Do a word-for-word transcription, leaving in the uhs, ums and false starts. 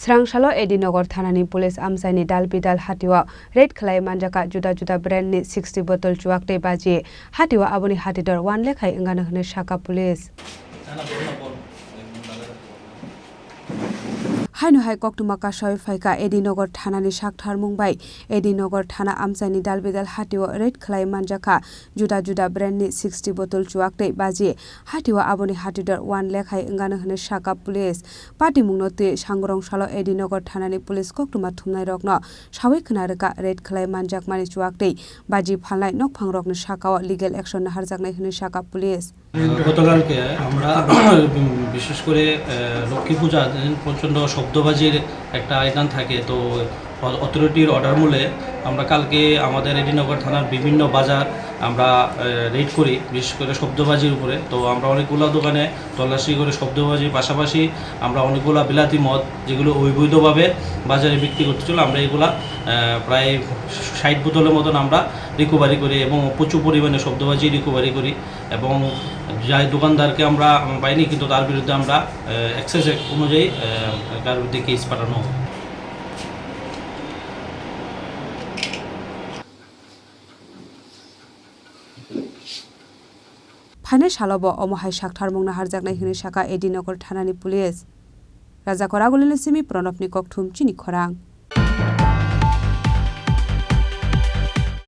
Srang salo A D Nagar thanani police amchaini dal bidal hatio raid khlai manjakha juda juda brand ni sixty bottle chuak tei baji. Hatio aboni hatidor one lakh hai wngano hwnwi sakha police. Haino hai koktwma kasoi phaikha A D Nagar thanani saktharmung bai A D Nagar thana amchaini dal bidal hatio raid khlai manjakha juda juda brand ni sixty bottle chuak tei baji. Hatio aboni hatidor one lakh hai wngano hwnwi sakha police. Patimungno twi Sangrong salo A D Nagar thanani police koktwma thumnairokno sawi khna rwkha raid khlai manjakmani chuak tei baji phalnai nokphangrokni sakao legal action naharjaknai hwnwi sakha police. গতকালকে আমরা বিশেষ করে, আহ, লক্ষ্মী পূজার দিন প্রচণ্ড শব্দবাজির একটা আয়োজন থাকে। তো অ-, অথরিটির অর্ডার মূলে আমরা কালকে আমাদের এডিনগর থানার বিভিন্ন বাজার আমরা, আহ, রেড করি, বিশেষ করে শব্দবাজির উপরে। তো আমরা অনেকগুলো দোকানে তল্লাশি করে শব্দবাজির পাশাপাশি আমরা অনেকগুলো বিলাতি মদ, যেগুলো অবৈধভাবে বাজারে বিক্রি করতেছিল, আমরা এগুলা, আহ, প্রায় ষাট বোতলের মতন আমরা রিকভারি করি এবং প্রচুর পরিমাণে শব্দবাজি রিকভারি করি। এবং যে দোকানদারকে আমরা পাইনি, কিন্তু তার বিরুদ্ধে আমরা, আহ, এক্সাইজ অ্যাক্ট অনুযায়ী, আহ, তার বিরুদ্ধে কেস পাঠানো হবে। Phainai salobo omo hai saktharmung naharjaknai hwnwi sakha A D Nagar thanani police. Rajakor Agulini simi Pranobni kokthum chini khorang.